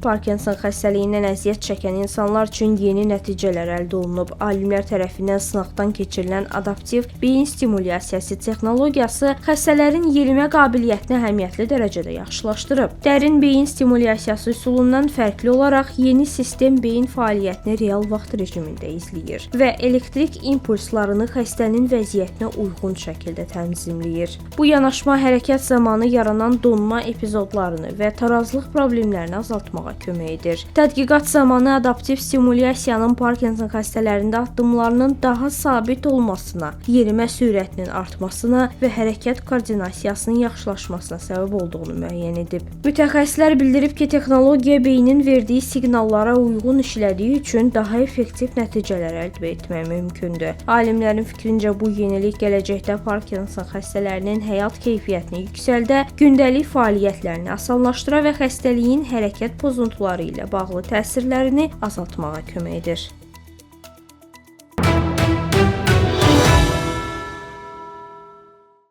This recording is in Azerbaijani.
Parkinson xəstəliyindən əziyyət çəkən insanlar üçün yeni nəticələr əldə olunub. Alimlər tərəfindən sınaqdan keçirilən adaptiv beyin stimulyasiyası texnologiyası xəstələrin yerimə qabiliyyətini əhəmiyyətli dərəcədə yaxşılaşdırıb. Dərin beyin stimulyasiyası üsulundan fərqli olaraq yeni sistem beyin fəaliyyətini real vaxt rejimində izləyir və elektrik impulslarını xəstənin vəziyyətinə uyğun şəkildə tənzimləyir. Bu yanaşma hərəkət zamanı yaranan donma epizodlarını və tarazlıq problemlərini azaltmağa kömək edir. Tədqiqat zamanı adaptiv stimulyasiyanın Parkinson xəstələrində addımlarının daha sabit olmasına, yerimə sürətinin artmasına və hərəkət koordinasiyasının yaxşılaşmasına səbəb olduğunu müəyyən edib. Mütəxəssislər bildirib ki, texnologiya beynin verdiyi siqnallara uyğun işlədiyi üçün daha effektiv nəticələr əldə etmək mümkündür. Alimlərin fikrincə bu yenilik gələcəkdə Parkinson xəstələrinin həyat keyfiyyətini yüksəldə, gündəlik fəaliyyətlərini asanlaşdıra və xəstəliyin hərəkət pozuntuları ilə bağlı təsirlərini azaltmağa kömək edir.